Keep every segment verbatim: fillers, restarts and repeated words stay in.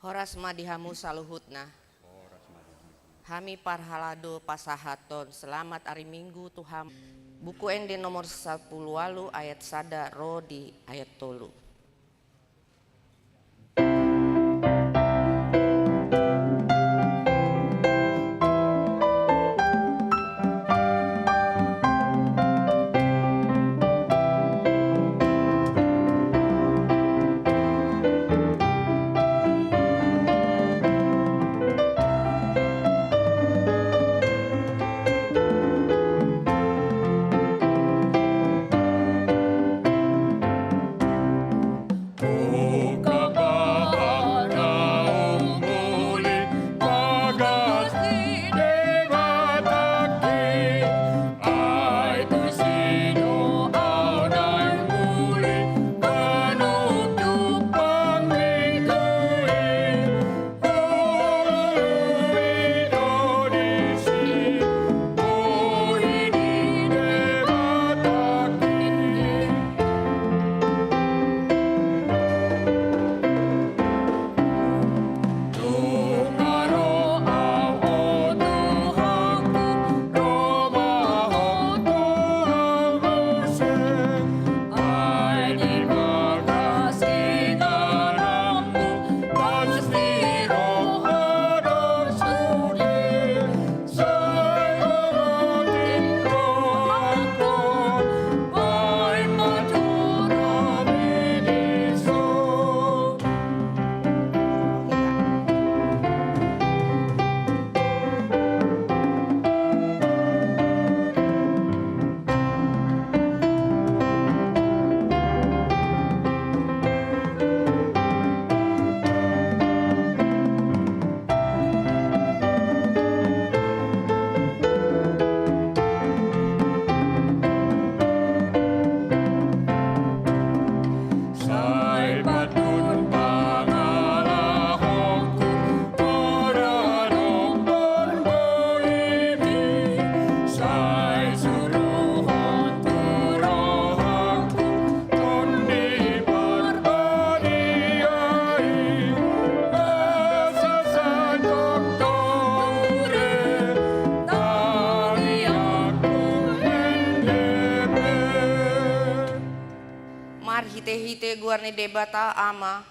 Horas ma di hamu saluhutna. Hami parhalado pasahathon selamat ari Minggu tu hamu. Buku Ende nomor sampulu ualu ayat sada ro di ayat tolu. Marhitehite goar ni Debata Ama,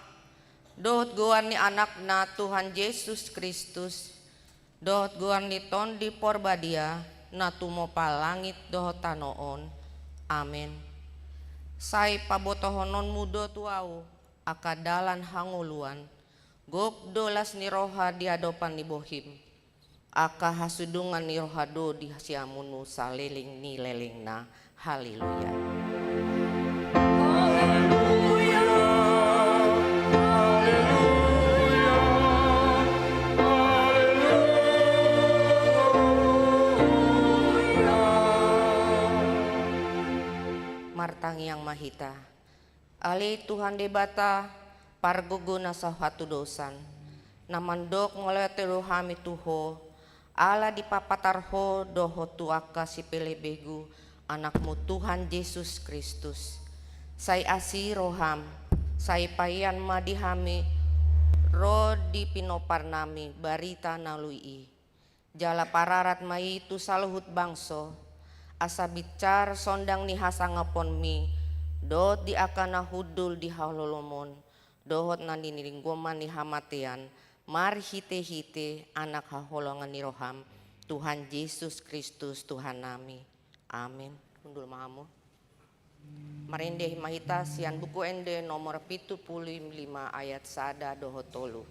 dohot goar ni Anakna Tuhan Jesus Kristus, dohot goar ni Tondi Porbadia, na tumompa langit dohot tano on. Amen. Sai pabotohononmu do tu ahu angka dalan hangoluan, gok do las ni roha di adopan ni bohim, angka hasudungan ni roha do di siamunhu saleleng ni lelengna. Haleluya. Haleluya. Haleluya. Haleluya. Martangiang ma hita. Ale Tuhan Debata, pargogo na so hatudosan, na mandok mauliate do hami tu Ho, ala dipapatar Ho dohot tu angka sipelebegu Anakmu Tuhan Jesus Kristus. Sai asi roham, sai paean ma di hami ro di pinomparnami barita na uli i. Jala pararat ma i tu saluhut bangso, asa binsar sondang ni hasangaponmi, dohot di angka na hundul di holomon, dohot na nilinggoman ni hamatean, marhitehite Anak haholongan ni roham, Tuhan Jesus Kristus Tuhannami. Amen. Hundul ma hamu. Marende ma hita sian Buku Ende nomor pitu pulu lima ayat sada dohot tolu.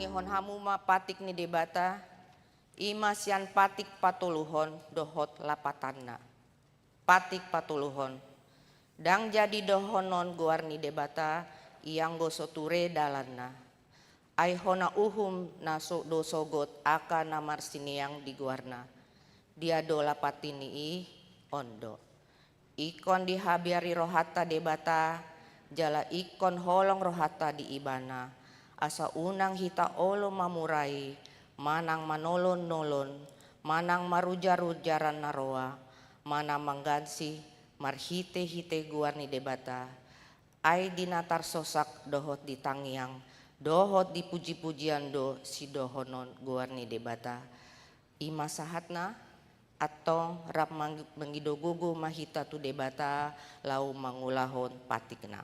Hon hamu ma patik ni Debata, i ma sian patik patoluhon dohot lapatanna. Patik patoluhon. Ndang jadi dohonon goar ni Debata, ianggo so ture dalanna. Ai hona uhum na so, do sogot angka na marsineang di goarna. Dia do lapatan ni i? On do. Ingkon dihabiari rohanta Debata, jala ingkon holong rohanta di Ibana, asa unang hita olo mamurai, manang manolon-nolon, manang marujar-ujaran na roa, manang manggansi marhite-hite goar ni Debata, ai di na tarsosak dohot di tangiang, dohot di puji-pujian do sidohonon goar ni Debata. I ma sahatna, antong rap mang-, mangido gogo ma hita tu Debata laho mangulahon patikna.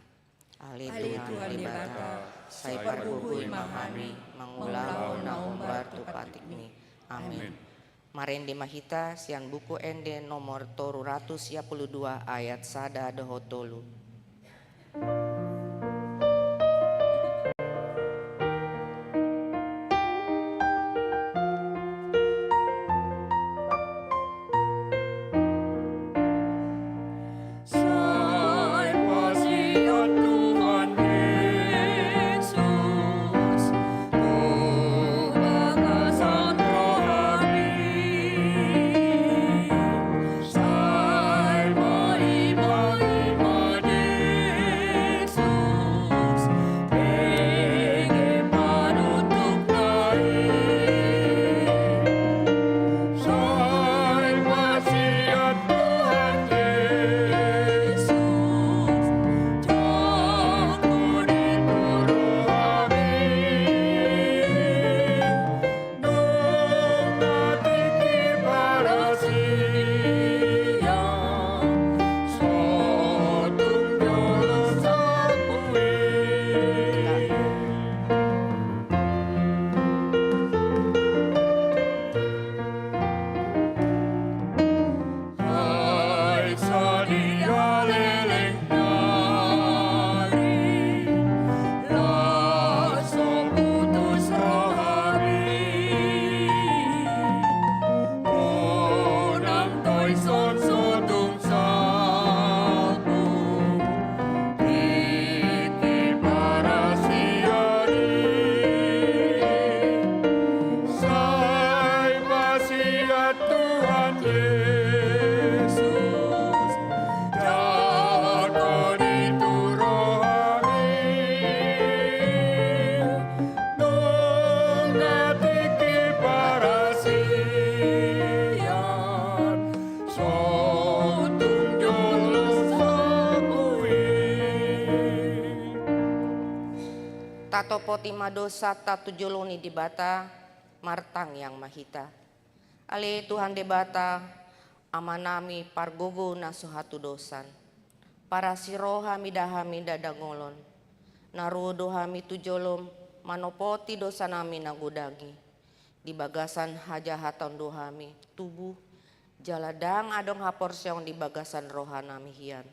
Ale Tuhan Debata, sai pargogoi ma hami mangulahon na hombar tu patikmi. Amen. Marende ma hita sian Buku Ende nomor tolu ratus sia pulu dua ayat sada dohot tolu. Sai pasia Tuhan Jesus tu bagasan rohami. Sai ma i ma i ma Jesus, pege panutukna i. Sai pasia Tuhan Jesus, jago di tu rohami. Nunga tingki parasian, sotung jolo sapuin. Ai sadia leleng nari, las so putus rohami. Unang do ison sotung sapu, tingki parasian i. Sai pasia Tuhan Jesus, jago di tu rohami. Nunga tingki parasian, sotung jolo sapuin. Tatopoti ma dosanta tu jolo ni Debata, martangiang ma hita. Ale Tuhan Debata, Amanami pargogo na so hatudosan, parasi roha mida hami ndada ngolon. Na ro do hami tu jolom manopoti dosanami na godang i. Di bagasan hajahaton do hami tubu, jala ndang adong haporseaon di bagasan rohanami hian.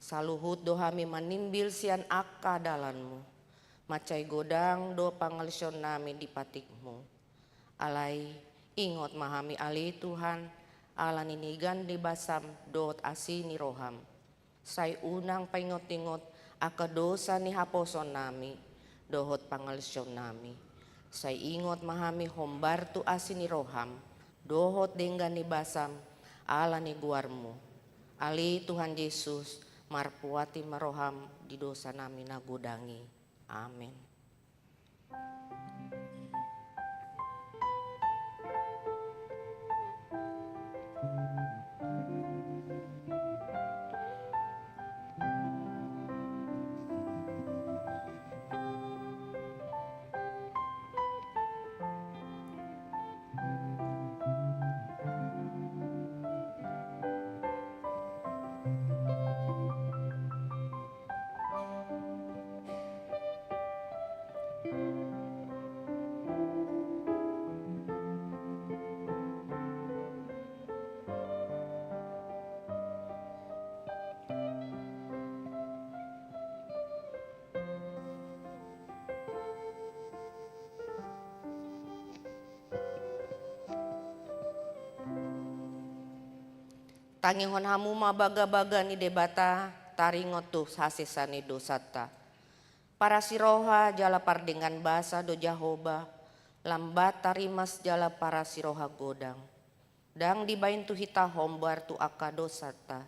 Saluhut do hami manimbil sian angka dalanmu. Mansai godang do pangaleosionnami di patikmu. Alai ingot ma hami ale Tuhan, ala ni denggan ni basam dohot asi ni roham. Sai unang paingot-ingot angka dosa ni haposoonnami dohot pangaleosionnami. Sai ingot ma hami hombar tu asi ni roham dohot denggan ni basam ala ni goarmu. Ale Tuhan Jesus, marpuati ma roham di dosanami na godang i. Amen. Tangihon hamu ma bagabaga ni Debata, taringot tu hasesaan ni dosanta. Parasiroha jala pardenggan basa do Jahowa, lambat tarimas jala parasiroha godang. Ndang dibahen tu hita hombar tu angka dosanta,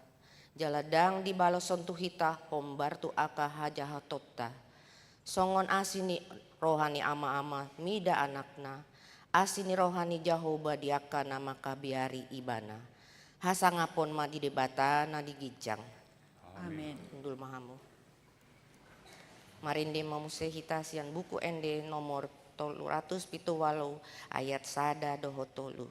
jala ndang dibaloshon tu hita hombar tu angka hajahatonta. Songon asi ni roha ni ama-ama mida anakna, asi ni roha ni Jahowa di angka na mangkabiari ibana. Hasangapon ma di Debata na di ginjang. Amen. Hundul ma hamu. Marende ma muse hita sian Buku Ende nomor tolu ratus pitu walu, ayat sada dohot tolu.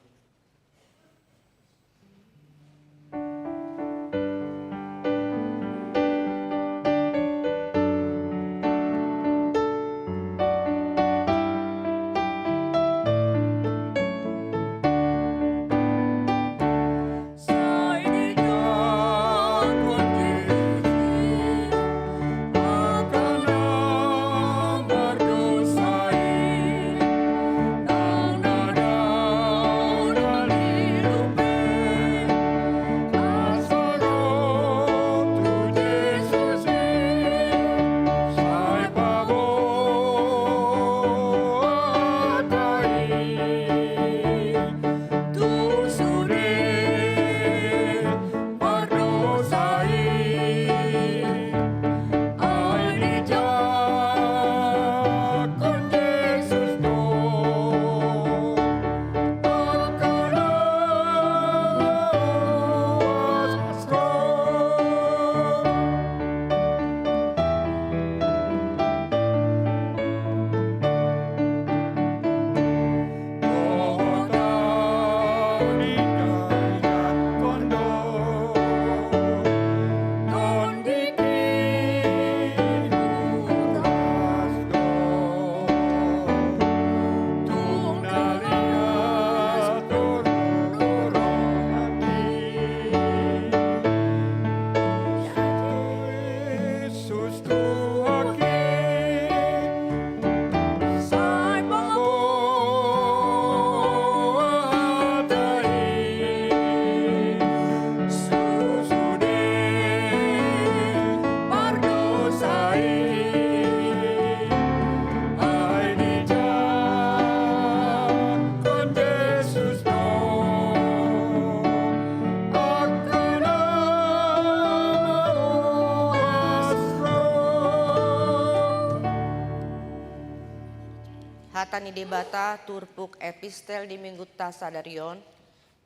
Hata ni Debata turpuk epistel di Minggunta sadari on,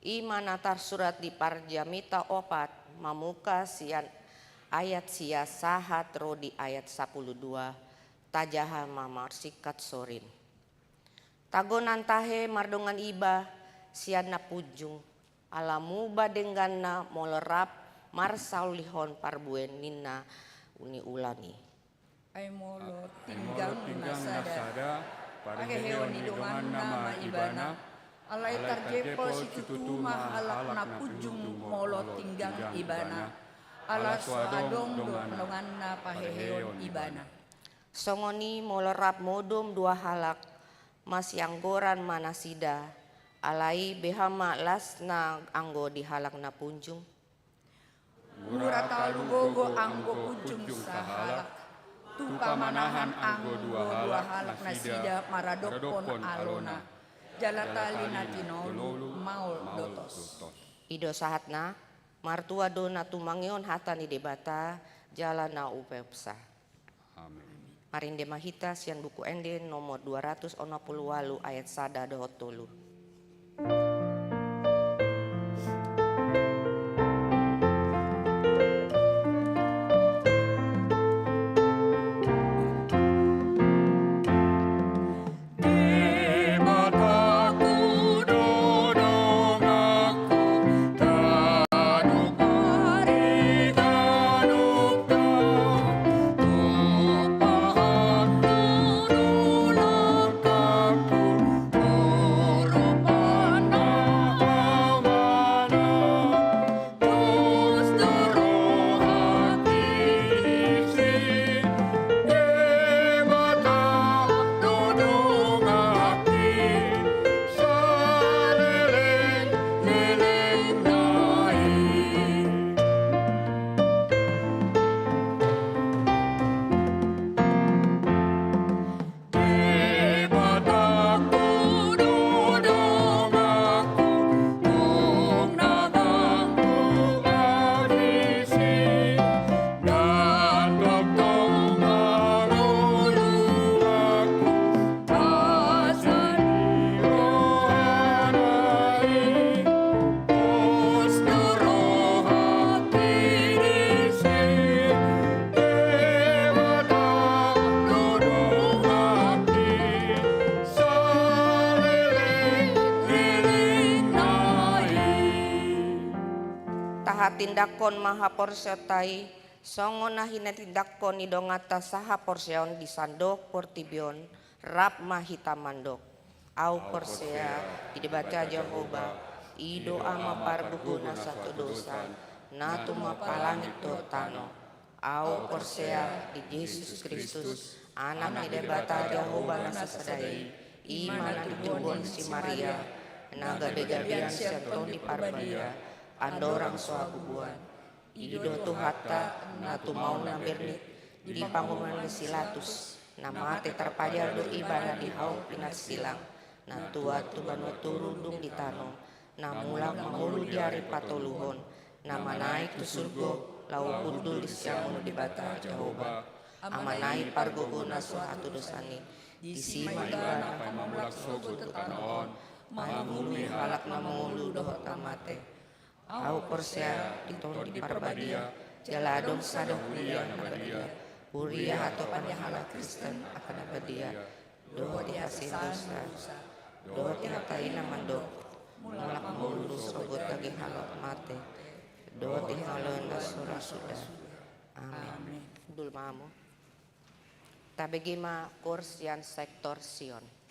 i ma na tarsurat di Parjamita opat, mamungka sian ayat sia sahat ro di ayat sapuluh dua, tajaha ma marsingkat sorin. Tagonan tahe mardongan iba sian na punjung, ala muba dengganna molo rap marsaulihon parbue ninna ni ulaon i. Ai molo tinggang na sada, paheheon ni donganna ma ibana, alai tarjempol situtu ma halak na punjung molo tinggang ibana, ala so adong donganna paheheon ibana. Songon i molo rap modom dua halak, masianggoran ma nasida, alai beha ma lasna anggo di halak na punjung? Mura talu gogo anggo punjung sahalak, tu pamanahan anggo dua halak nasida maradophon alona, jala tali na tinolu maol do tos. I do sahatna, martua do na tumangihon hata ni Debata, jala na umpasa. Amen. Marende ma hita sian Buku Ende nomor dua ratus onom pulu walu ayat sada dohot tolu. Tindanghon ma haporseaonta i, songon na hinatindanghon ni donganta sahaporseaon di sandok portibi on, rap ma hita mandok. Ahu porsea di Debata Jahowa, i do Ama pargogo na so hatodosan, na tumompa langit dohot tano. Ahu porsea di Jesus Kristus, Anak ni Debata Jahowa na sasada i, i ma na nijou ni si Maria, na gabe gabean sian Tondi Parbadia, andorang so habubuhan. I do Tuhanta, na tumaon na bernit di pangomoan ni si Latus, na mate tarpajar do ibana di hau pinarsilang, na tuat tu banua toru dung di tano, na mulak mangolu di ari patoluhon, na manaek tu surgo, laho hundul di siamun Debata Jahowa, Amana i pargogo na so hatodosan i. Disi ma ibana pamulak sogot tu tano on, mangoloi halak na mangolu dohot na mate. Ahu porsea di Tondi Parbadia, jala adong sada huria na badia, huria hatopan ni halak Kristen angka na badia, dohot di hasesaan dosa, dohot di hata i na mandok, mulak mangolu sogot daging halak mate, dohot di hangoluan na so ra suda. Amen. Amen. Hundul ma hamu. Tabege ma koor sian sektor Sion.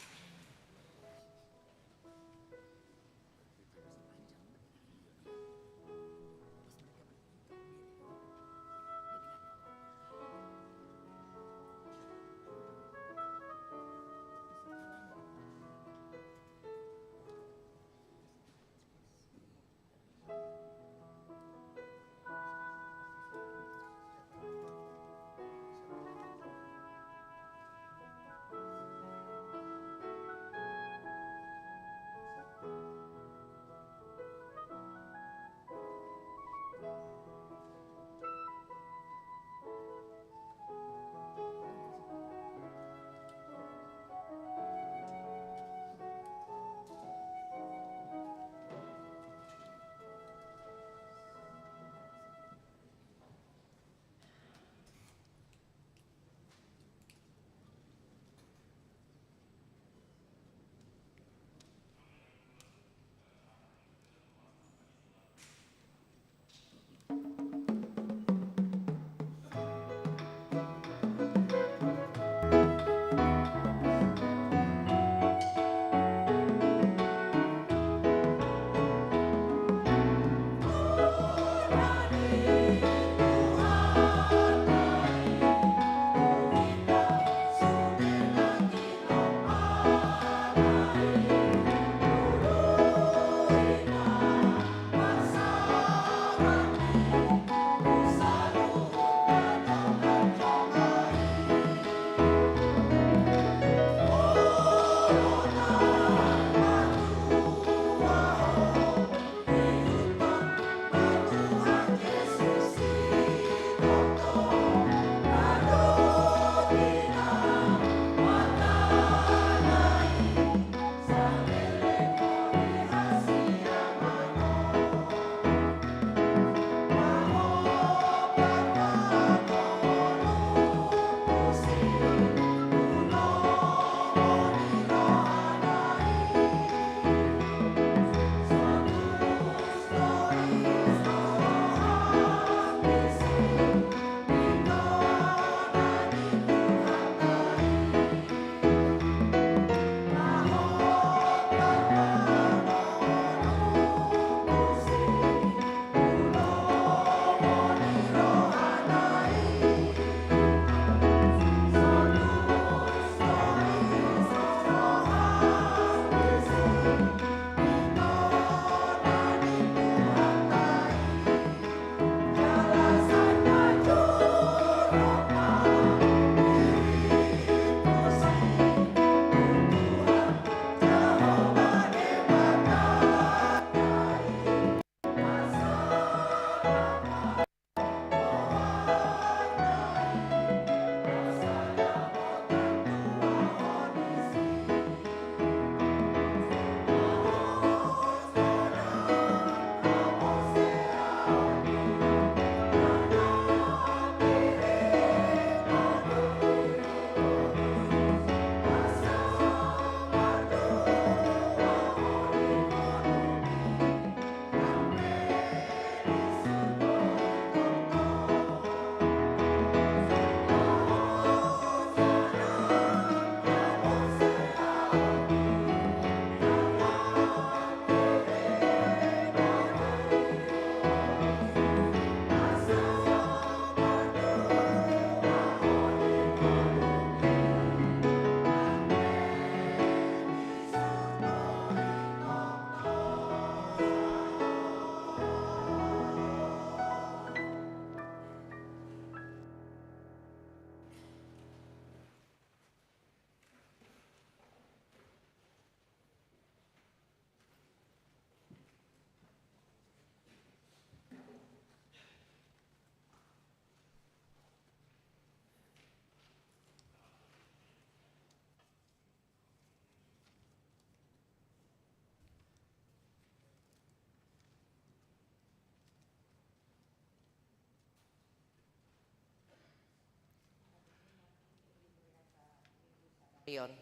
Sadarion.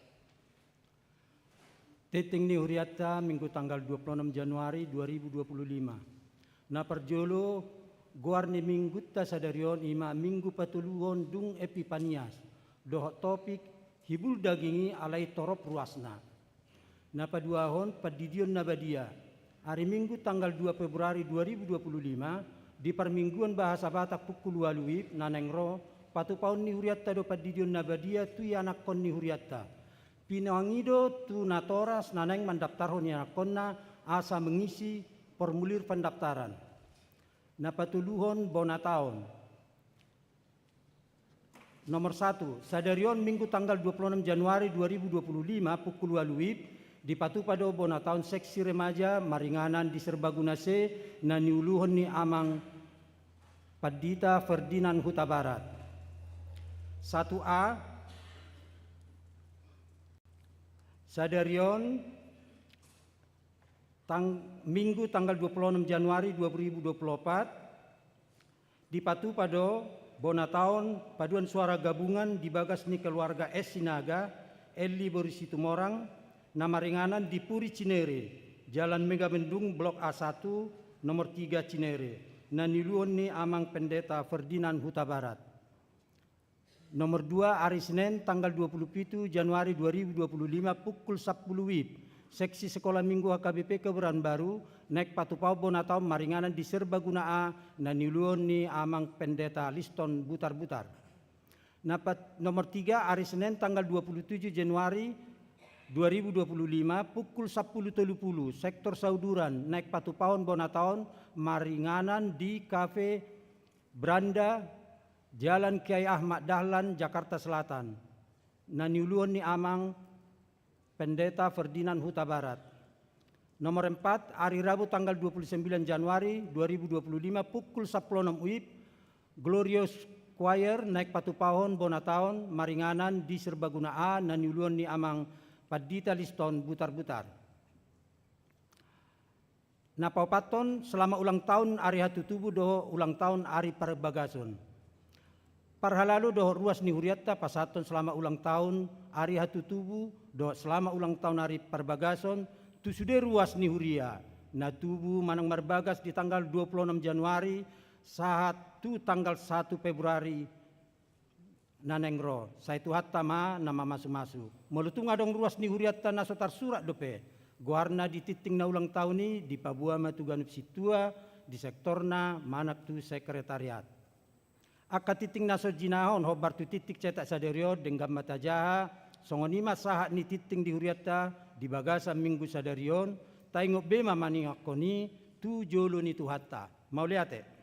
Tinting ni hurianta Minggu tanggal dua puluh enam Januari dua ribu dua puluh lima. Na parjolo, goar ni Minggunta sadarion i ma Minggu patoluhon dung Epipanias, dohot topik hibul daging i alai torop ruasna. Na paduahon, pandidion na badia. Ari Minggu tanggal dua Februari dua ribu dua puluh lima, di parmingguan bahasa Batak pukul ualu wib na naeng ro, patupaon ni hurianta do pandidion na badia tu ianakhon ni hurianta. Pinangido tu natoras na naeng mandaptarhon ianakhonna asa mengisi formulir pendaftaran. Na patoluhon, bona taon. Nomor satu, sadarion Minggu tanggal dua puluh enam Januari dua ribu dua puluh lima pukul ualu wib, dipatupa do bona taon seksi remaja maringanan di Serbaguna C na niuluhon ni Amang Pandita Ferdinand Hutabarat. Satu A, sadarion tang-, Minggu tanggal dua puluh enam Januari dua ribu dua puluh empat, dipatupa do bona taon paduan suara gabungan di bagas ni keluarga S Sinaga, Elli boru Situmorang, na maringanan di Puri Cinere, Jalan Megamendung, Blok A satu, nomor tiga Cinere, na niuluhon ni Amang Pendeta Ferdinand Hutabarat. Nomor dua, ari Senen tanggal dua puluh pitu Januari dua ribu dua puluh lima pukul sampulu wib, seksi Sekolah Minggu H K B P Kebayoran Baru, naeng patupaon bona taon maringanan di Serbaguna A na niuluhon ni Amang Pendeta Liston Butarbutar. Na pat-, nomor tiga, ari Senen tanggal dua puluh tujuh Januari dua ribu dua puluh lima pukul sampulu tolu pulu, sektor Sauduran, naeng patupaon bona taon maringanan di Cafe Branda, Jalan Kiai Ahmad Dahlan, Jakarta Selatan, na niuluhon ni Amang Pendeta Ferdinand Hutabarat. Nomor empat, ari Rabu tanggal dua puluh sembilan Januari dua ribu dua puluh lima pukul sampulu onom wib, Glorious Choir naeng patupahon bona taon maringanan di Serbaguna A na niuluhon ni Amang Pandita Liston Butarbutar. Na paopathon, selamat ulang tahun ari hatutubu dohot ulang tahun ari parbagason. Parhalado dohot ruas ni hurianta pasahathon selamat ulang tahun ari hatutubu dohot selamat ulang tahun ari parbagason tu sude ruas ni huria na tubu manang marbagas di tanggal dua puluh onom Januari sahat tu tanggal satu Februari na naeng ro, sai Tuhanta ma na mamasumasu. Molo tung adong ruas ni hurianta na so tarsurat dope goarna di tingting na ulang tahun i, dipaboa ma tu ganup sintua di sektorna manang tu sekretariat. Angka tingting na so jinahahon hombar tu tingting cetak sadari on denggan ma tajaha, songon i ma sahat ni tingting di hurianta di bagasan minggu sadari on, taingot be ma maningothon i tu jolo ni Tuhanta. Mauliate.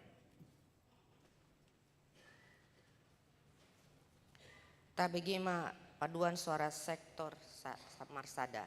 Tabege ma paduan suara sektor sa-, sa-, marsada.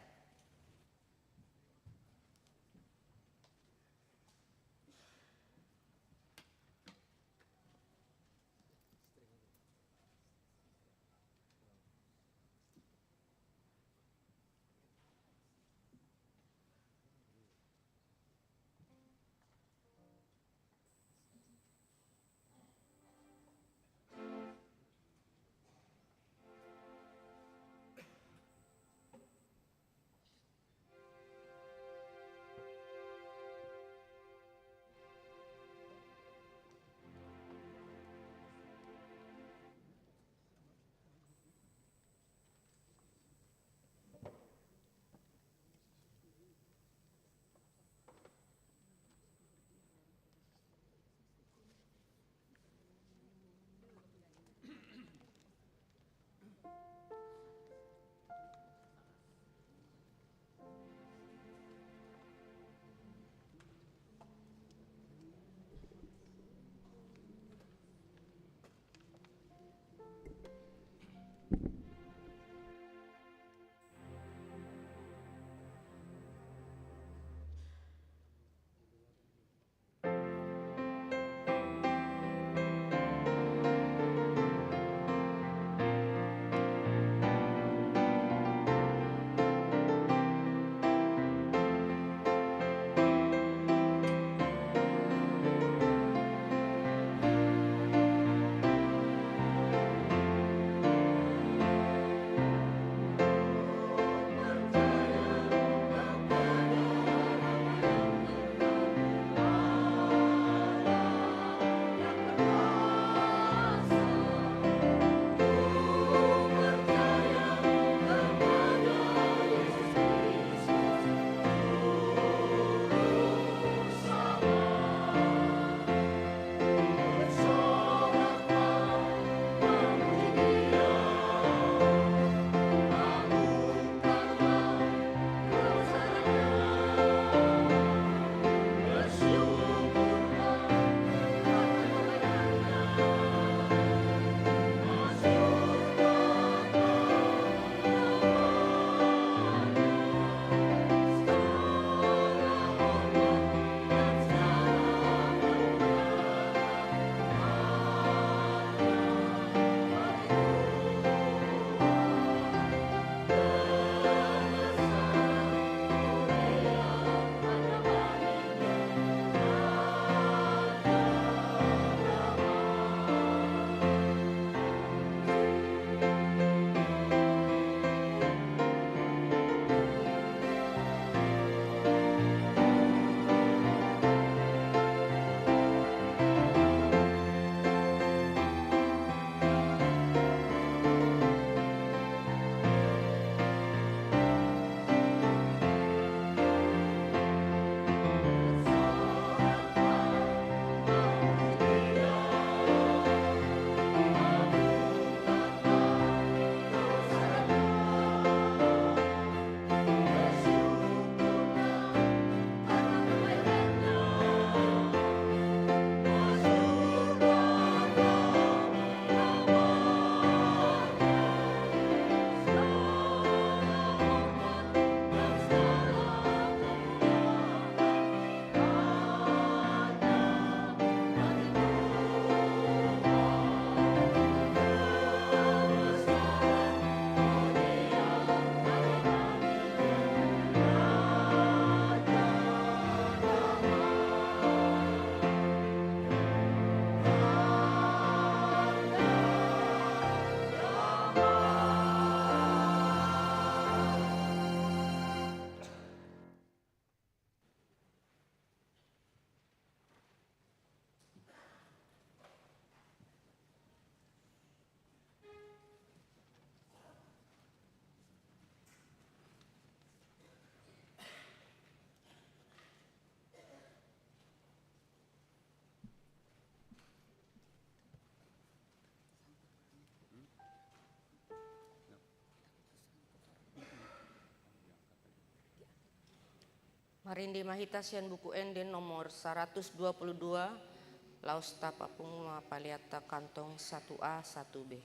Marende ma hita sian Buku Ende nomor saratus dua pulu dua, laos tapapungu ma pelean ta kantong satu A, satu B.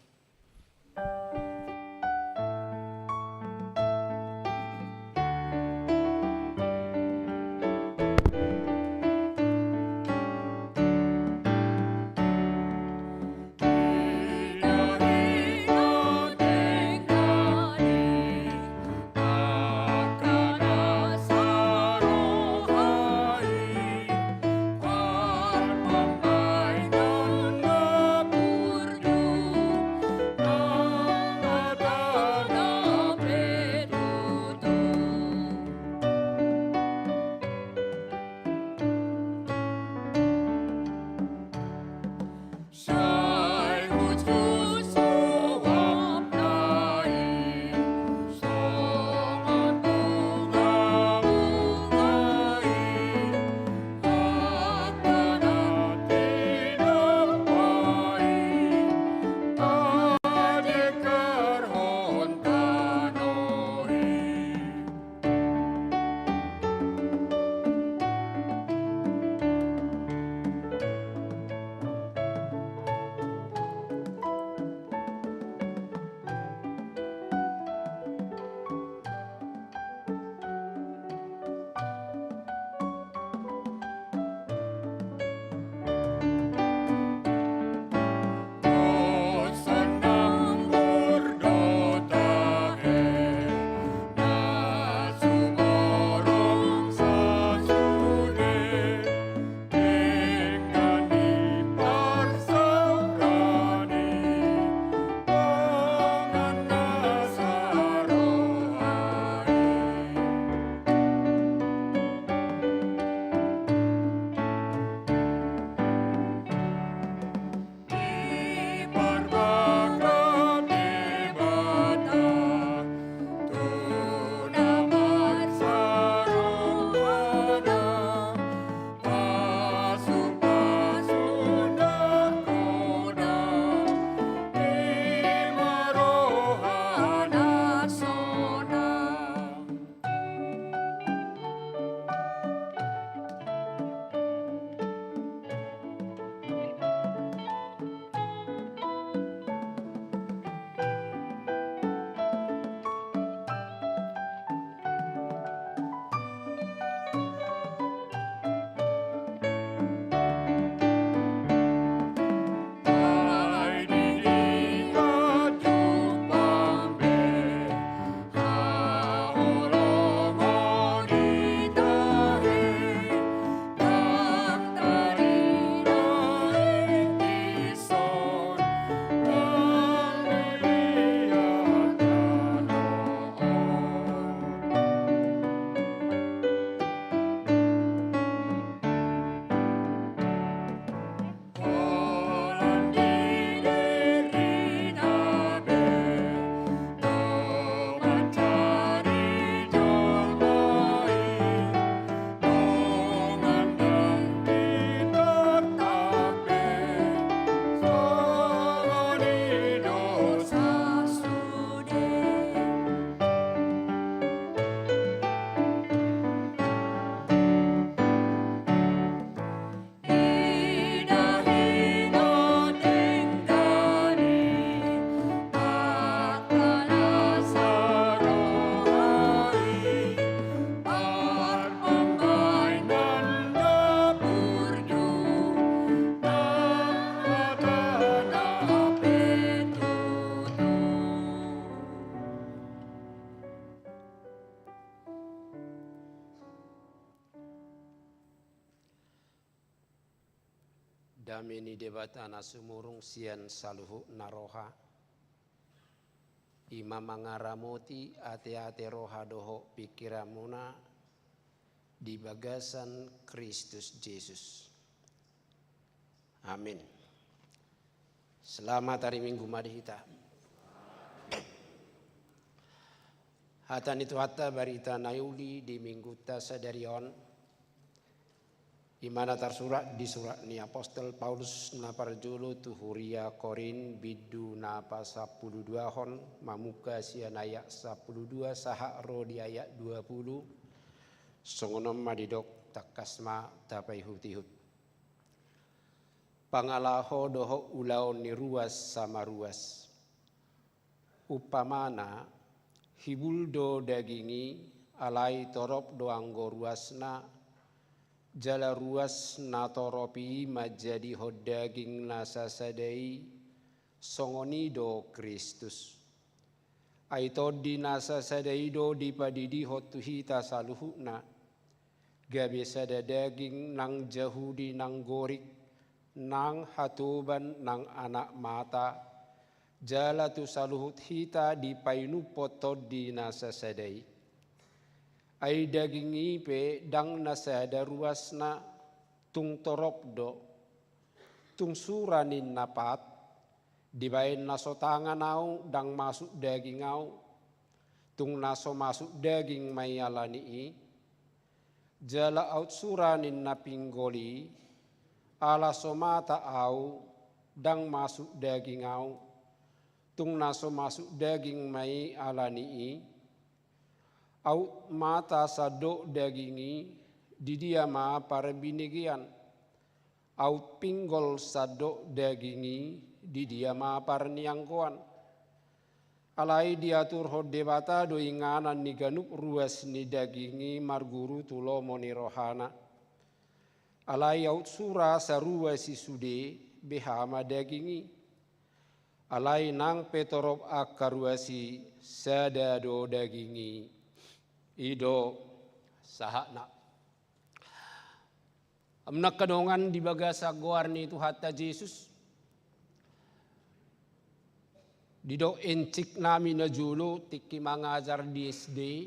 Dame ni Debata na sumurung sian saluhutna roha, i ma mangaramoti ateate roha dohot pingkiranmuna di bagasan Kristus Jesus. Amin. Selamat hari Minggu ma di hita. Hata ni Tuhanta, barita na uli di Minggunta sadari on, i ma na tarsurat di surat ni apostel Paulus na parjolo tu huria Korint, bindu na pasampuluduahon, mamungka sian ayat sampuludua sahat ro di ayat dua pulu. Songon on ma didok, tangkas ma tapaihut-ihut. Pangalaho dohot ulaon ni ruas sama ruas. Umpamana, hibul do daging i, alai torop do anggo ruasna, jala ruas na torop i manjadihon daging na sasada i, songon i do Kristus. Ai Tondi na sasada i do dipadidihon tu hita saluhutna, gabe sada daging nang Jahudi nang Gorik, nang hatoban nang anak mata, jala tu saluhut hita dipainumhon Tondi na sasada i. Ai daging i pe ndang na sada ruasna, tung torop do. Tung sura ninna pat, dibaen na so tangan au ndang masuk daging au, tung na so masuk daging ma i ala ni i. Jala aut sura ninna pinggol i, ala so mata au ndang masuk daging au, tung na so masuk daging ma i ala ni i. Aut mata sandok daging i, di dia ma parbinegean? Aut pinggol sandok daging i, di dia ma parnianggoan? Alai diaturhon Debata do inganan ni ganup ruas ni daging i marguru tu lomo ni rohana. Alai aut sura saruas i sude, beha ma daging i? Alai nang pe torop angka ruas i, sada do daging i. I do sahatna. Hamu angka dongan di bagasan goar ni Tuhanta Jesus, didok enciknami najolo tingki mangajar di S D,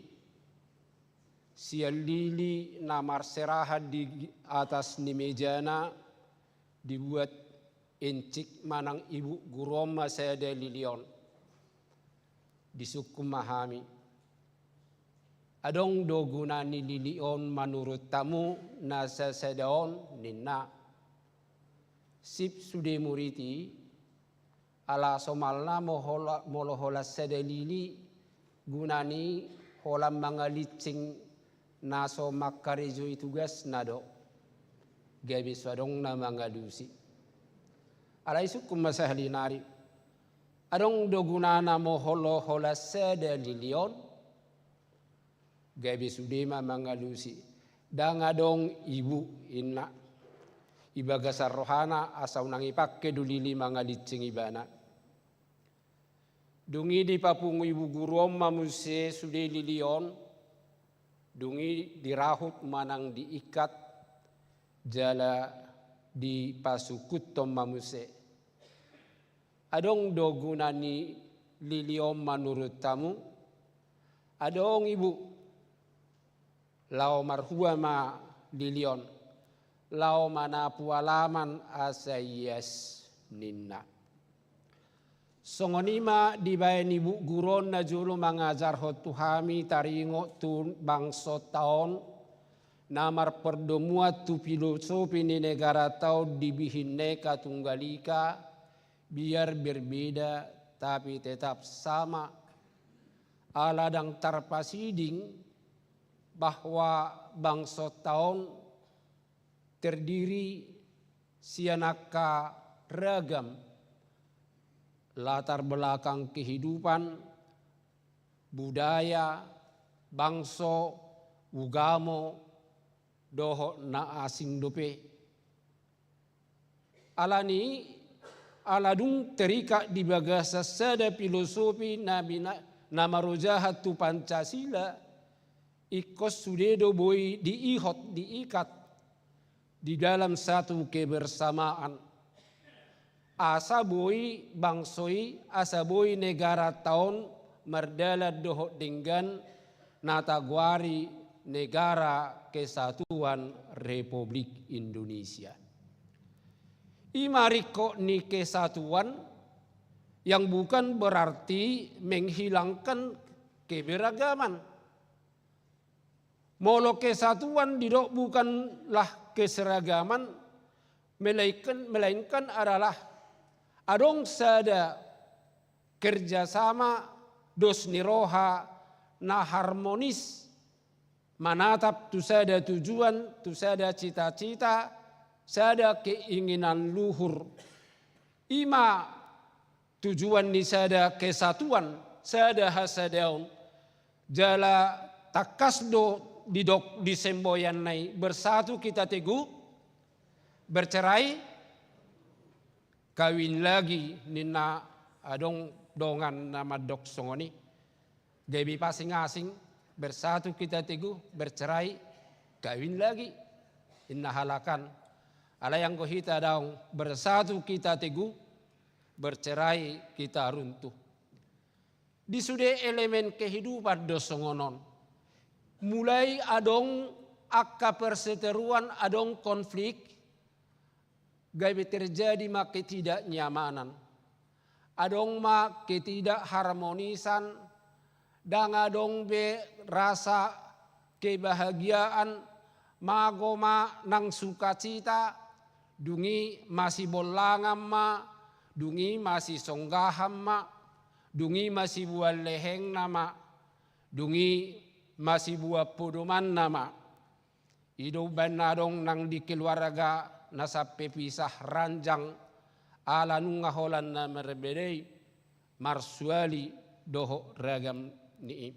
sian lili na marserahan di atas ni mejana, dibuat encik manang ibuk guru on ma sada lili on. Disungkun ma hami. Adong do guna ni lili on manurut hamu na sasada on, ninna. Sip sude murit i, ala somalna mo hola-, molo holan sada lili, guna ni holan mangalincing na so mangkarejoi tugasna do. Gabe so adong na mangalusi. Alai sungkun ma sahali nari. Adong do gunana mo hol-, holan sada lili on? Gabe sude ma mangalusi. Ndang adong ibuk, inna. I bagasan rohana asa unang ipangke do lili mangalincing ibana. Dung i dipapungu ibuk guru on ma muse sude lili on, dung i dirahut manang diikat, jala dipasungkuthon ma muse. Adong do guna ni lili on manurut hamu? Adong, ibuk. Laho marhua ma lili on, laho manapu alaman asa ias, ninna. Songon i ma dibaen ibuk guru on najolo mangajarhon tu hami taringot tu bangsonta on, na marpardomuan tu pilosopi ni negaranta on di bihin Eka Tunggal Ika, biar berbeda tapi tetap sama. Ala ndang tarpasiding bahwa bangsonta on terdiri sian angka ragam latar belakang kehidupan, budaya, bangso, ugamo, dohot na asing dope. Ala ni i, ala dung terikat di bagasan sada pilosopi na bina-, na marojahan tu Pancasila, ingkon sude do boi diihot, diikat di dalam satu kebersamaan. Asa boi bangso i, asa boi negaranta on mardalan dohot denggan na tagoari Negara Kesatuan Republik Indonesia. I ma ringkot ni kesatuan yang bukan berarti menghilangkan keberagaman. Molo kesatuan didok bukanlah keseragaman, melainkan, melainkan adalah adong sada kerjasama, dos ni roha na harmonis, manatap tu sada tujuan, tu sada cita-cita, sada keinginan luhur. I ma tujuan ni sada kesatuan, sada hasadaon. Jala tangkas do didok di semboyanna i, bersatu kita teguh, bercerai kawin lagi, ninna. Adong dongan na mandok songon i. Gabe paasing-asing, bersatu kita teguh, bercerai kawin lagi, ninna halak an. Alai anggo hita daong, bersatu kita teguh, bercerai kita runtuh. Di sude elemen kehidupan do songon on. Mulai adong angka perseteruan, adong konflik, gabe terjadi ma ketidaknyamanan. Adong ma ketidakharmonisan, ndang adong be rasa kebahagiaan, mago ma nang sukacita, dung i masibollangan ma, dung i masisonggahan ma, dung i masibuan lehengna ma, dung i masibuan podomanna ma. I do umbahen na adong nang di keluarga na sampe pisah ranjang, ala nunga holan na marbeda i, marsuali dohot ragam ni i.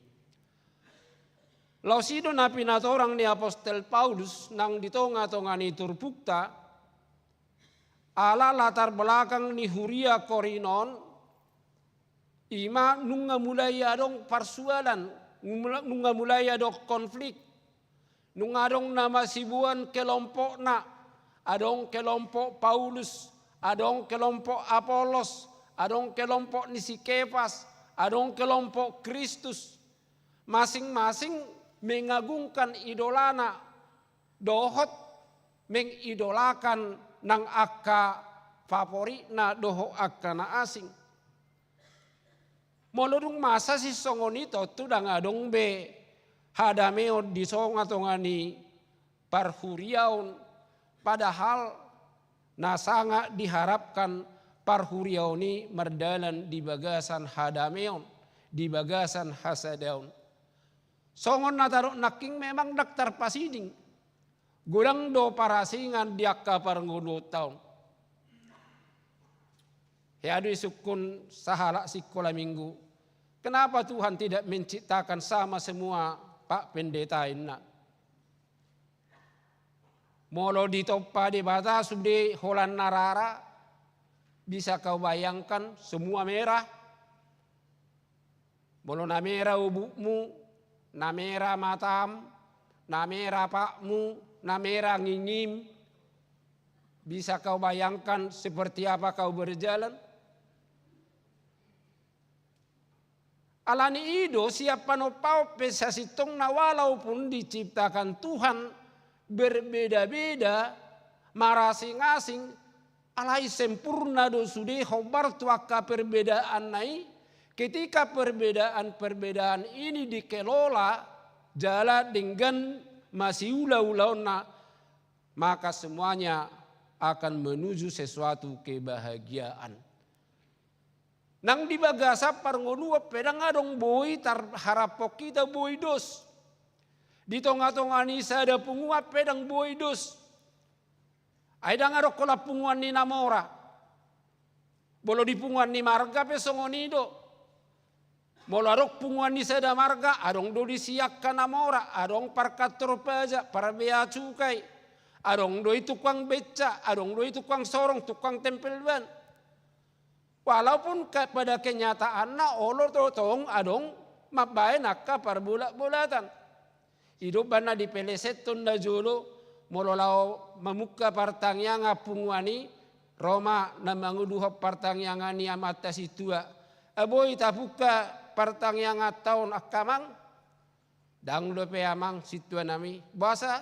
Laos i do na pinatorang ni apostel Paulus nang di tonga-tonga ni turpukta, ala latar belakang ni huria Korint on, i ma nunga mulai adong parsualan, nunga mulai adong konflik, nunga adong na masibuan kelompokna, adong kelompok Paulus, adong kelompok Apolos, adong kelompok ni si Kepas, adong kelompok Kristus. Masing-masing mengagungkan idolana, dohot mengidolakan nang angka favoritna dohot angka na asing. Molo dung masa sisongon i tontu ndang adong be hadameon di tonga-tonga ni parhuriaon, padahal na sanga diharapkan parhuriaon i mardalan di bagasan hadameon, di bagasan hasadaon. Songon na tadok nangkin memang ndang tarpasiding. Godang do parasingan di angka parngoluonta on. Hea do isungkun sahalak sikola minggu, kenapa Tuhan tidak menciptakan sama semua Pak Pendeta, inna. Molo ditompa Debata sude holan na rara, bisa kau bayangkan semua merah? Molo na mera obukmu, na mera matam, na mera patmu, na mera ngingim, bisa kau bayangkan seperti apa kau berjalan? Alani i do sian panompaon pe sasintongna walaupun diciptakan Tuhan berbeda-beda, marasing-asing, alai sempurna do sude hombar tu angka perbedaanna i, ketika perbedaan-perbedaan ini dikelola jala denggan masiula-ulaonna, maka semuanya akan menuju sesuatu kebahagiaan. Nang di bagasan parngoluon pe ndang adong boi tarharaphon hita boi dos. Di tonga-tonga ni sada punguan pe ndang boi dos. Ai ndang adong holan punguan ni na mora. Molo di punguan ni marga pe songon i do. Molo adong punguan ni sada marga, adong do disi angka na mora, adong parkantor pajak, parbea cukai, adong do i tukang beca, adong do i tukang sorong, tukang tempel ban. Walaupun ke-, pada kenyataanna olo do tong adong mambaen angka parbolat-bolatan. I do umbahen na dipelesethon na jolo, molo laho mamungka partangiangan punguan i, ro ma na manguduhon partangiangan ni amanta sintua. Boi tapungka partangianganta on angka amang? Ndang dope amang sintua nami. Boasa?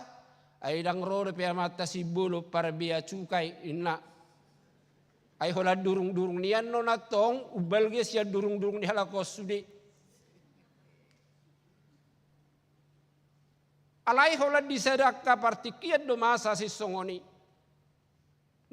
Ai ndang ro dope amanta Simbolon parbea cukai, inna. Ai holan durung-durung nian do na tong umbalga sian durung-durung ni halak on sude. Alai holan di sada angka partingkian do masa sisongon i.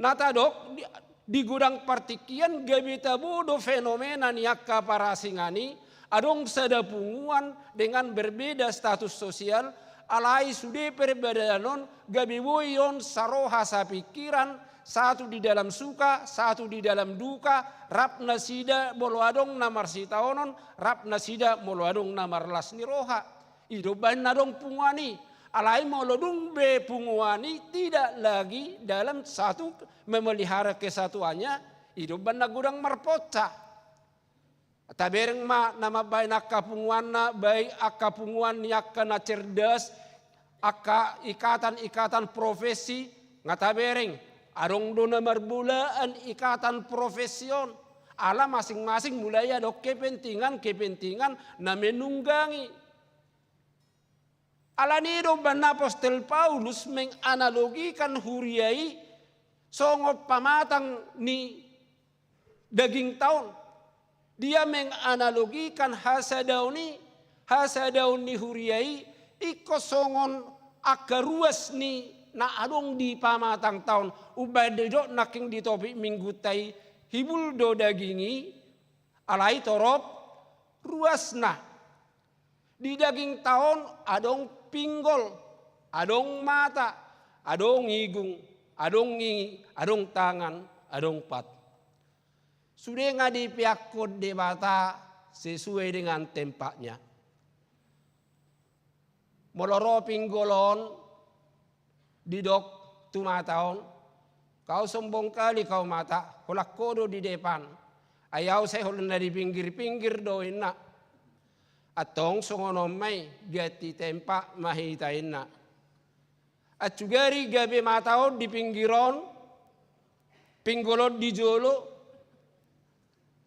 Na tadok di, di godang partingkian gabe tabo do fenomena ni angka parasingan i, adong sada punguan dengan berbeda status sosial, Alai sude perbedaan on gabe boi on saroha sapingkiran, satu di dalam suka, satu di dalam duka, rap nasida molo adong na marsitaonon, rap nasida molo adong na marlas ni roha. I do umbahen na adong punguan i. Alai molo dung be punguan i tidak lagi dalam satu memelihara kesatuannya, i do umbahen na godang marpocah. Tabereng ma na mambahen angka punguanna, baik angka punguan ni angka na cerdas, angka ikatan-ikatan profesi, nga tabereng. Adong do na marbolaan ikatan profesi on. Ala masing-masing mulai adong kepentingan-kepentingan na menunggangi. Alani i do umbahen apostel Paulus menganalogikan huria i songon pamatang ni dagingta on. Dia menganalogikan hasadaon i, hasadaon ni huria i, ingkon songon angka ruas ni na adong di pamatangta on. Umbahen didok nangkin di topik minggunta i, hibul do daging i, alai torop ruasna. Di dagingta on adong pinggol, adong mata, adong igung, adong ngingi, adong tangan, adong pat. Sude nga dipeakkon Debata sesuai dengan tempatnya. Molo ro pinggol on, didok tu mata on, "Kau sombong kali kau mata, holan ho do di depan. Ai au sai holan na di pinggir-pinggir do," inna. Antong songon on ma i, ganti tempat ma hita inna. Ansugari gabe mata on di pinggir on, pinggol on di jolo,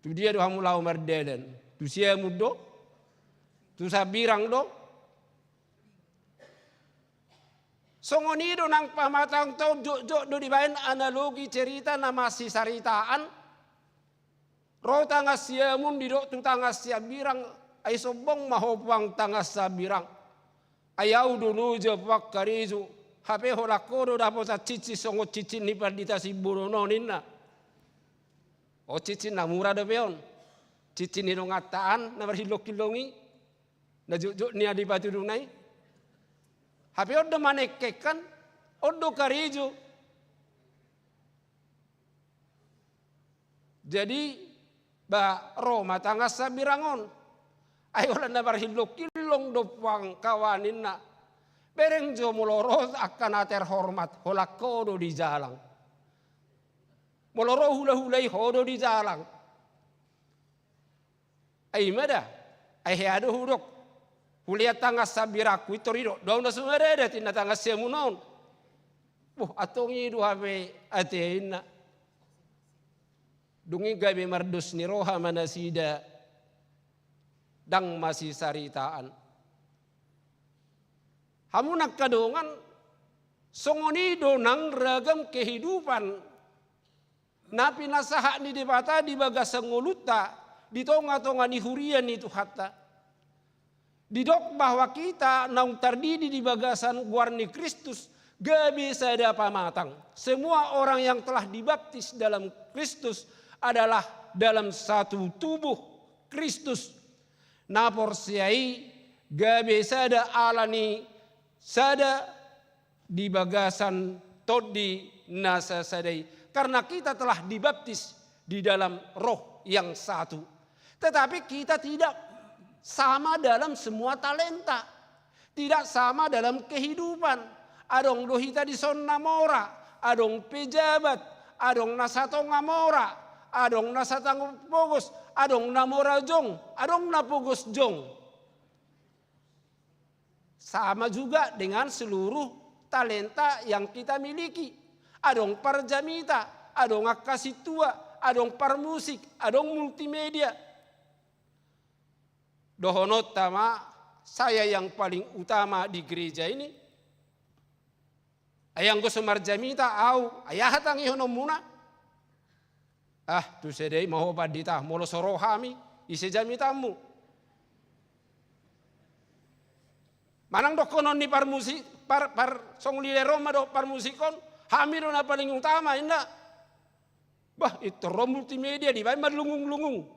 tu dia do hamu laho mardalan? Tu siamun do? Tu sambirang do? Songon i do nang pamatangta on, jotjot do dibaen analogi cerita na masisaritaan. Ro tangan siamun, didok tu tangan sambirang, "Ai sombong ma ho puang tangan sambirang. Ai au do loja puang karejo, hape holan ho do dapotan cincin songon cincin ni pandita Simbolon on," inna. O, cincin na mura dope on. Cincin ni donganta an na marhillongkillong i, na jotjot ni adipatuduna i. Hape on do manengkengkan, on do karejo. Jadi, ba, ro ma tangan sambirang on. Ai holan na marhillongkillong do puang kawan inna. Bereng jo molo ro angka na terhormat, holan ho do di jalang. Molo ro hulahula i, ho do di jalang. Ai i ma da, ai hea do hudok. Hulean tangan sambirangku i, tor didok do au na so maradat inna tangan siamun on. Boh, antong i do hape ate inna. Dung i gabe mardos ni roha ma nasida, ndang masisaritaan. Hamu nangka dongan, songon i do nang ragam kehidupan na pinasahat ni Debata di bagasan ngolunta, di tongatonga ni huria ni Tuhanta. Didok bahwa kita naung tardidi di bagasan goar ni Kristus, gabe sada pamatang. Semua orang yang telah dibaptis dalam Kristus adalah dalam satu tubuh Kristus. Na porsea i gabe sada ala ni sada di bagasan Tondi na sasada i. Karena kita telah dibaptis di dalam Roh yang satu. Tetapi kita tidak sama dalam semua talenta. Tidak sama dalam kehidupan. Adong do hita dison na mora, adong pejabat, adong na satonga mora, adong na satonga pogos, adong na mora jong, adong na pogos jong. Sama juga dengan seluruh talenta yang kita miliki. Adong parjamita, adong angka sintua, adong parmusik, adong multimedia. Dohononta ma, saya yang paling utama di gereja ini. Ai anggo so marjamita au, ai aha tangihononmuna? Ah, tu sada i ma ho pandita, molo so ro hami, ise jamitanmu? Manang dohonon ni parmusik, par, par, songulilero ma dohot parmusik on, hami do na paling utama, inna. Bah, pintor ro multimedia, dibaen marlungunglungung.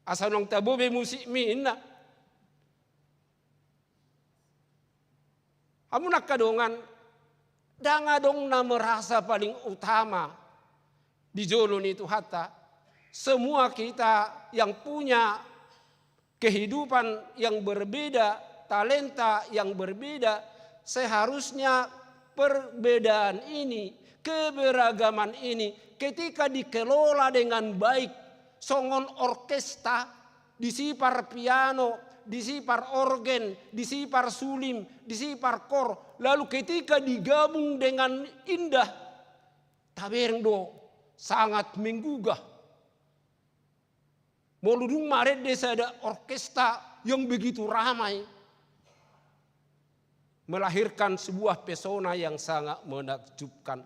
Asa unang tabo be musikmi, inna. Hamu angka dongan, ndang adong na merasa paling utama di jolo ni Tuhanta. Semua kita yang punya kehidupan yang berbeda, talenta yang berbeda, seharusnya perbedaan ini, keberagaman ini, ketika dikelola dengan baik, songon orkesta, disi par piano, disi par orgen, disi par suling, disi par kor, lalu ketika digabung dengan indah, tabereng do sangat menggugah. Molo dung marende sada orkesta yang begitu ramai, melahirkan sebuah pesona yang sangat menakjubkan.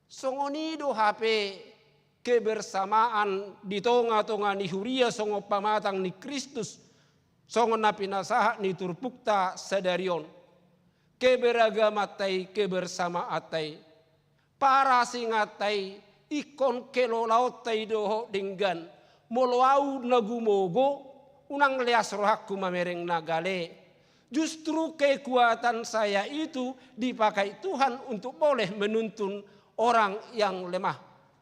Songon i do hape kebersamaan di tonga-tonga ni huria songon pamatang ni Kristus, songon na pinasahat ni turpukta sadari on. Keberagamanta i, kebersamaanta i, parasinganta i, ingkon kelolaonta i dohot denggan. Molo ahu na gumogo, unang leas rohangku mamereng na gale. Justru kekuatan saya itu dipakai Tuhan untuk boleh menuntun orang yang lemah.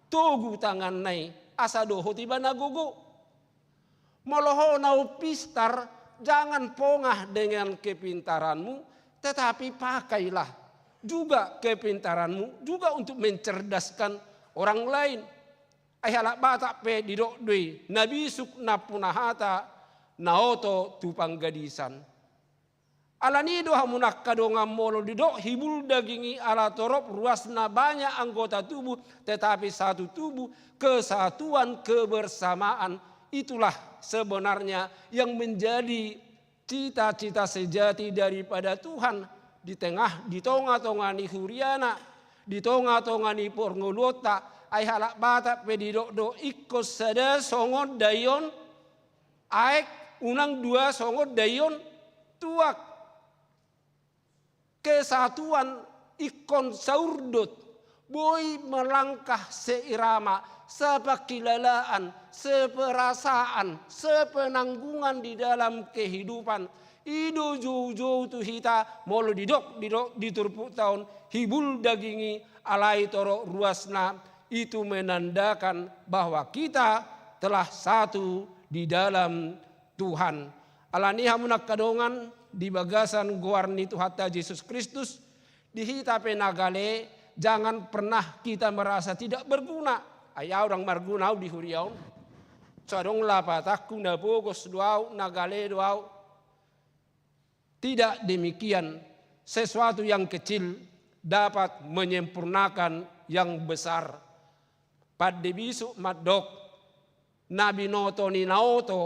Togu tanganna i, asa dohot ibana gogo. Molo ho na umpistar, jangan pongah dengan kepintaranmu, tetapi pakailah juga kepintaranmu juga untuk mencerdaskan orang lain. Ai halak Batak pe didok do i, na bisuk nampuna hata, na oto tu panggadisan. Alani do hamu angka dongan, molo didok hibul daging i ala torop ruasna banyak anggota tubuh, tetapi satu tubuh, kesatuan, kebersamaan. Itulah sebenarnya yang menjadi cita-cita sejati daripada Tuhan di tengah, di tonga-tonga ni huriana, di tonga-tonga ni parngoluonta. Ai halak Batak pe didok do, ingkon sada songon daion aek, unang dua songon daion tuak. Kesatuan ingkon saurdot, boi melangkah seirama, sepengkilalaan, seperasaan, sepenanggungan di dalam kehidupan. I do joujou tu hita, molo didok, didok di turpukta on, hibul daging i alai torop ruasna, itu menandakan bahwa kita telah satu di dalam Tuhan. Alani i hamu angka dongan, di bagasan goar ni Tuhanta Jesus Kristus, di hita pe na gale, jangan pernah kita merasa tidak berguna. Ai ahu ndang marguna ahu di huria on. So adong lapatanku, na pogos do ahu, na gale do ahu. Tidak demikian, sesuatu yang kecil dapat menyempurnakan yang besar. Pande bisuk mandok, na binoto ni na oto,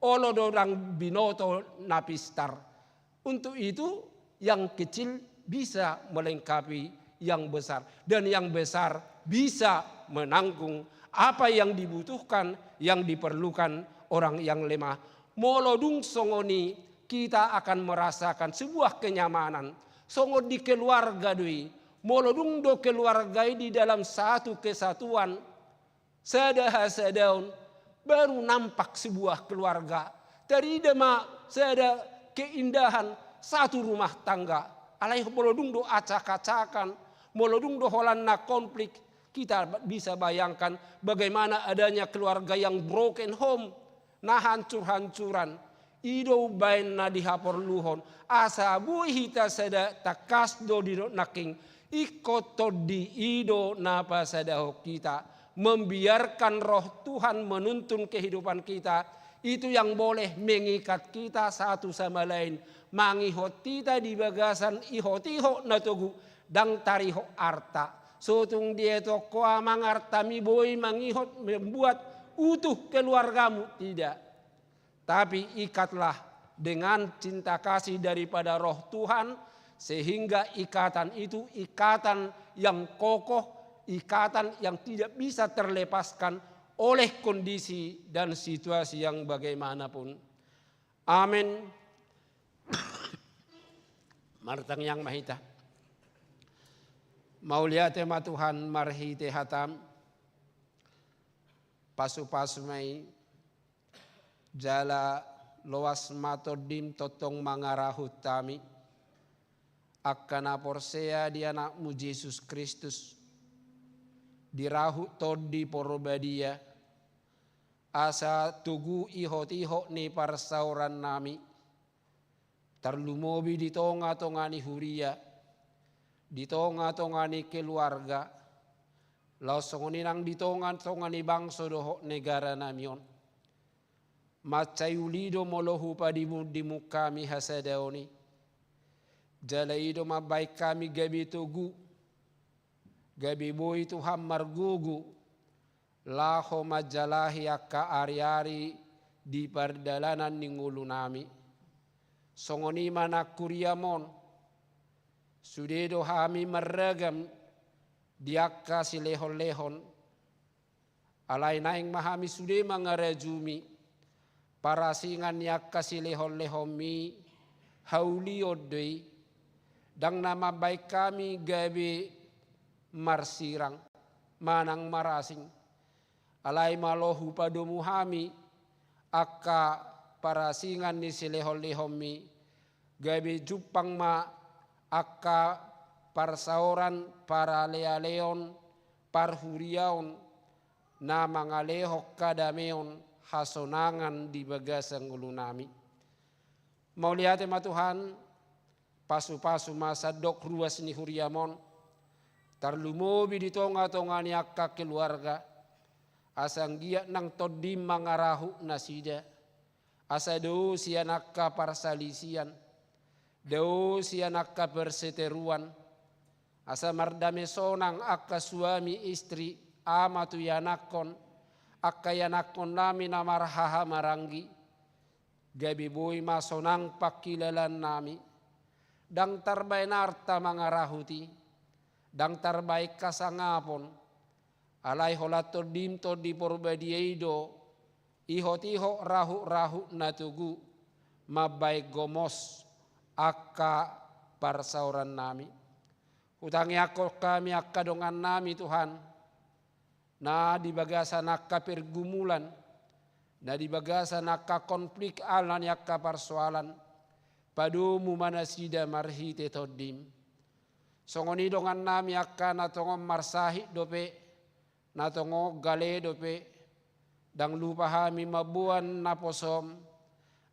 olo do ndang binoto na pistar. Untuk itu, yang kecil bisa melengkapi yang besar, dan yang besar bisa menanggung apa yang dibutuhkan, yang diperlukan orang yang lemah. Molo dung songon i, kita akan merasakan sebuah kenyamanan. Songon di keluarga do i. Molo dung do keluarga i di dalam satu kesatuan, sada hasadaon, baru nampak sebuah keluarga. Tarida ma sada keindahan satu rumah tangga. Alai molo dung do acak-acakan, molo dung do holan na konflik, kita bisa bayangkan bagaimana adanya keluarga yang broken home, na hancur-hancuran. I do umbahen na dihaporluhon, asa boi hita sada tangkas do didok nangkin, ingkon tondi i do na pasadahon hita. Membiarkan Roh Tuhan menuntun kehidupan kita, itu yang boleh mengikat kita satu sama lain. Mangihot hita di bagasan ihot-ihot na togu, ndang tarihot arta. So tung dietong ho amang artami boi mangihot, membuat utuh keluargamu, tidak. Tapi ikatlah dengan cinta kasih daripada Roh Tuhan, sehingga ikatan itu ikatan yang kokoh, ikatan yang tidak bisa terlepaskan oleh kondisi dan situasi yang bagaimanapun. Amin. Martangiang ma hita. Mauliate ma Tuhan marhite hataM, pasu-pasu ma i, jala loas ma tondiM tongtong mangarahut hami. angka na porsea di Anakmu Jesus Kristus, dirahut Tondi Porbadia, asa togu ihot-ihot ni parsaorannami, tarlumobi di tonga-tonga ni huria, di tonga-tonga ni keluarga, laos songon i nang di tonga-tonga ni bangso dohot negaranami on. Mansai uli do molo hupadimun-dimun hami hasadaon i. Jala i do mambahen hami gabe togu, gabe boi Tuhan margogo, laho manjalahi angka ari-ari di pardalanan ni ngolunami. Songon i ma nang huriam on, sude do hami marragam di angka silehon-lehon, alai naeng ma hami sude mangarajumi parasingan ni angka silehon-lehonmi, haulion do i, ndang na mambahen hami gabe marsirang manang marasing. Alai molo hupadomu hami angka parasingan ni silehon-lehonmi, gabe jumpang ma angka parsaoran, paralealeon, parhuriaon, na mangalehon hadameon, hasonangan di bagasan ngolunami. Mauliate ma Tuhan, pasu-pasu ma sandok ruas ni huriam on, tarlumobi di tonga-tonga ni angka keluarga, asa anggiat nang Tondim mangarahut nasida, asa dao sian angka parsalisian, dao sian angka perseteruan, asa mardame sonang angka suami istri, ama tu ianakhon, angka ianakhonnami na marhahamaranggi, gabe boi ma sonang pangkilalaannami. Ndang tarbahen arta mangarahut i, ndang tarbahen hasangapon, alai holan Tondim Tondi Porbadia i do ihot-ihot rahut-rahut na togu mambahen gomos angka parsaorannami. Hutangiangkon hami angka dongannami Tuhan, na di bagasan angka pergumulan, na di bagasan angka konflik ala ni angka parsoalan, padomu ma nasida marhite Tondim. Songon i dongannami angka na tongon marsahit dope, na tongon gale dope, ndang lupa hami mamboan naposom,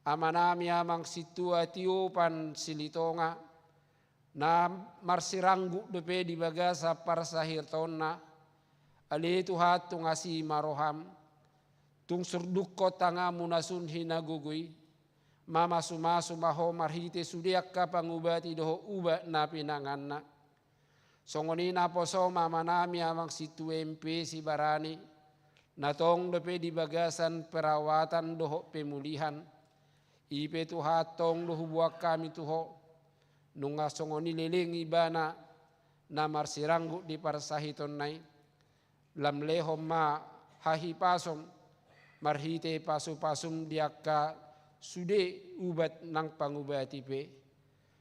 amanami Amang Sintua Tiopan Silitonga, na marsiranggut dope di bagasan parsahitonna, ale Tuhan tung asi ma roham, tung surdukkon tanganmu na sun hinagogo i, mamasu-masu ma ho marhite sude angka pangubati dohot ubat na pinanganna. Songon i naposom amanami Amang Sintua M P Sibarani, na tong dope di bagasan perawatan dohot pemulihan. I pe Tuhan tong do huboan hami tu ho, nunga songon i leleng ibana na marsiranggut di parsahitonna i. Lam lehon ma hahipasom marhite pasu-pasum di angka sude ubat nang pangubati pe.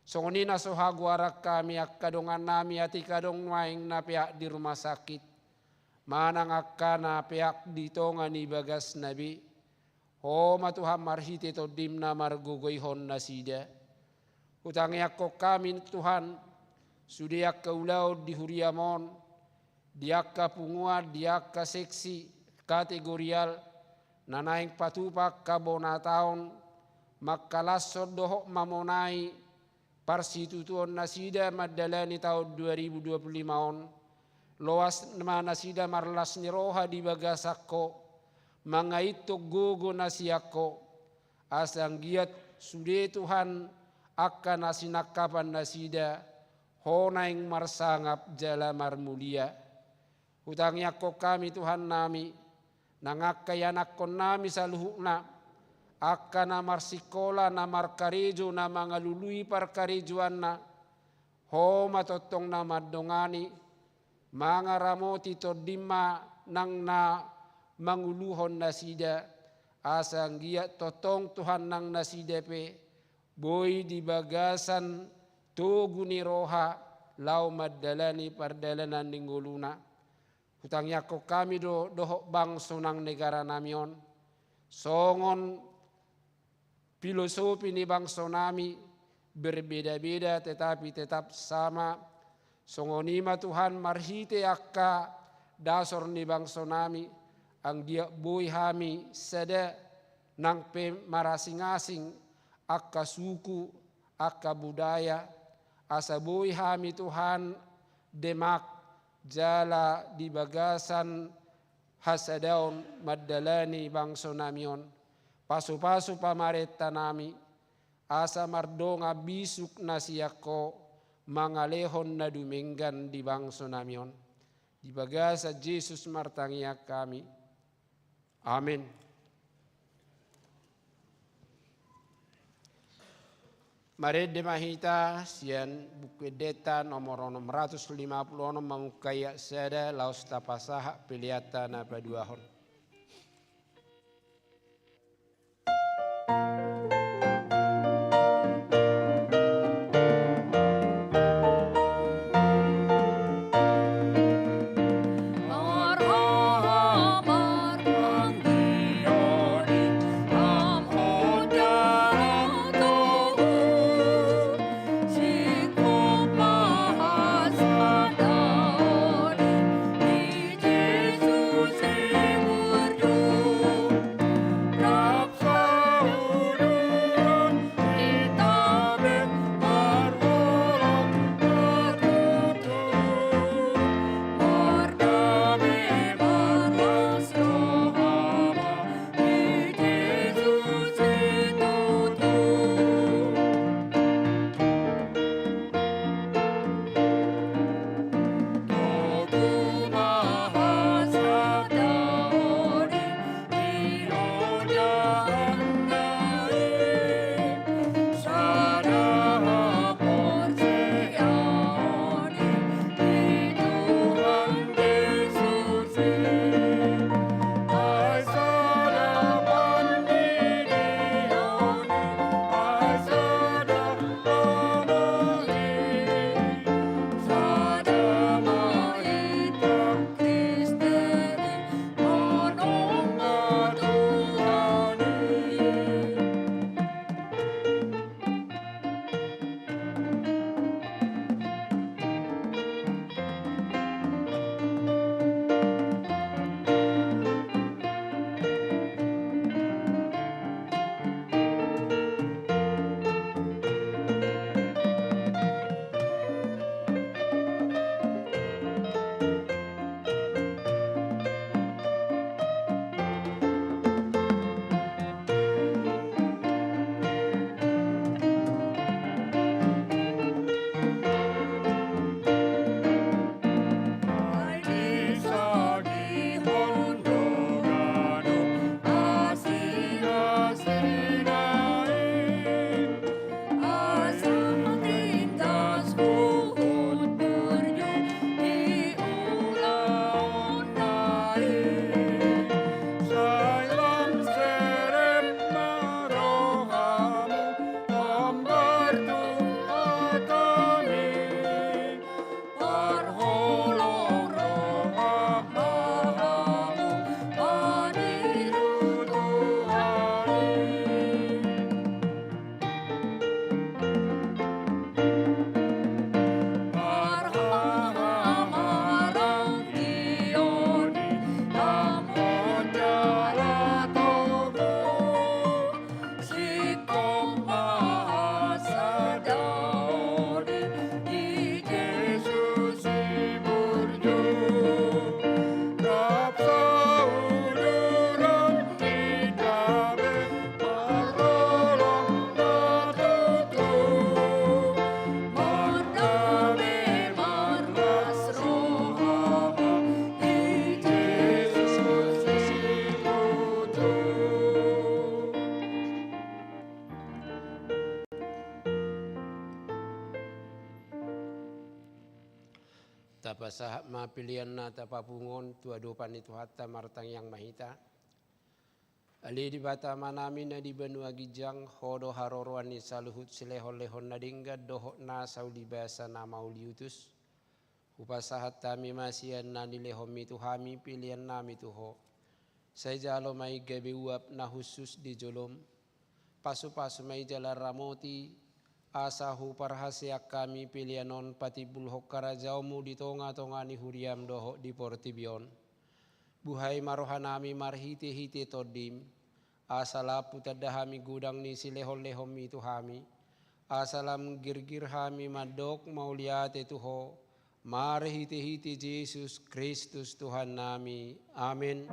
Songon i na so hagoaran hami angka dongannami atik adong nuaeng na peak di rumah sakit, manang angka na peak di tonga ni bagasna be. Ho ma Tuhan marhite Tondim na margogoihon nasida. Hutangiangkon hami Tuhan, sude angka ulaon di huriam on, di angka punguan, di angka seksi, kategorial, na naeng patupa angka bona taon, mangkalashon dohot mamonai parsitutuon nasida mandalani taon dua ribu dua puluh lima on, loas ma nasida marlas ni roha di bagasan ho, mangaithon gogo na sian ho, asa anggiat sude Tuhan angka na sinangkapan nasida, ho naeng marsangap jala marmulia. Hutangiangkon hami Tuhannami, nang angka ianakhonnami saluhutna, angka na marsikola, na markarejo, na mangalului parkarejoanna, ho ma tongtong na mandongani, mangaramoti Tondim ma nang na manguluhon nasida, asa anggiat tongtong Tuhan nang nasida pe, boi di bagasan togu ni roha laho mandalani pardalanan ni ngoluna. Hutangiangkon hami do dohot bangso nang negaranami on, songon filosofi ni bangsonami, berbeda-beda tetapi tetap sama. Songon i ma Tuhan marhite angka dasor ni bangso nami, anggiat boi hami sada nang pe marasing-asing angka suku, angka budaya, asa boi hami Tuhan demak jala di bagasan hasadaon mandalani bangso nami on. Pasu-pasu pamarenta nami, asa mardongan bisuk na sian Ho mangalehon na dumenggan di bangso nami on. Di bagasan Jesus martangiang hami. Amen. Marende ma hita sian Buku Endenta nomor onom ratus lima puluh onom, mamungka ayat sada laos tapasahat peleanta na paduahon. Tapasahat ma pelean na tapapungu on tu adopan ni Tuhanta, martangiang ma hita. Ale Debata Amanami na di banua ginjang, Ho do haroroan ni saluhut silehon-lehon na denggan dohot nasa ulibasa na mauliutus. Hupasahat hami ma sian na nilehonMi tu hami peleannami tu Ho. Sai jalo ma i gabe uap na hushus di jolom. Pasu-pasu ma i jala ramoti Asa huparhaseang hami pelean on patimbulhon harajaonmu di tonga-tonga ni huriam dohot di portibi on. Buhai ma rohanami marhite-hite Tondim, asa lam hutanda hami godang ni silehon-lehonmi tu hami, asa lam girgir hami mandok mauliate tu Ho, marhite-hite Jesus Kristus Tuhannami. Amen.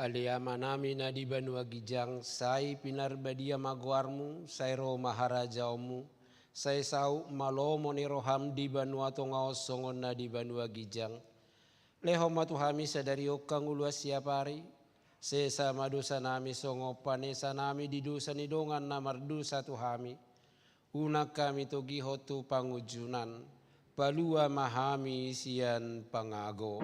Ale Amanami na di banua ginjang, sai pinarbadia ma goarmu, sai ro ma harajaonmu, sai saut ma lomo ni roham di banua tonga on songon na di banua ginjang. Lehon ma tu hami sadari on hangoluan siapari, sesa ma dosanami songon panesanami di dosa ni dongan na mardosa tu hami. Unang hami togihon tu pangunjunan, palua ma hami sian pangago.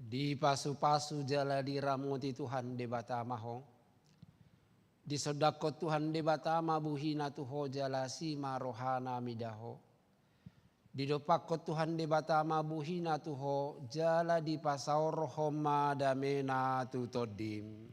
Dipasu-pasu jala diramoti Tuhan Debata ma ho. Disondangkon Tuhan Debata ma buhina tu ho jala asi ma rohana mida ho. Didompakkon Tuhan Debata ma buhina tu ho jala dipasaorhon ma damena tu tondim.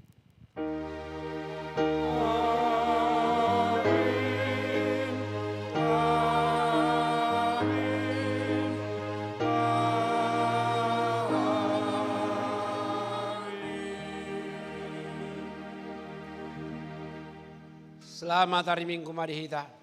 Selamat hari Minggu ma di hita.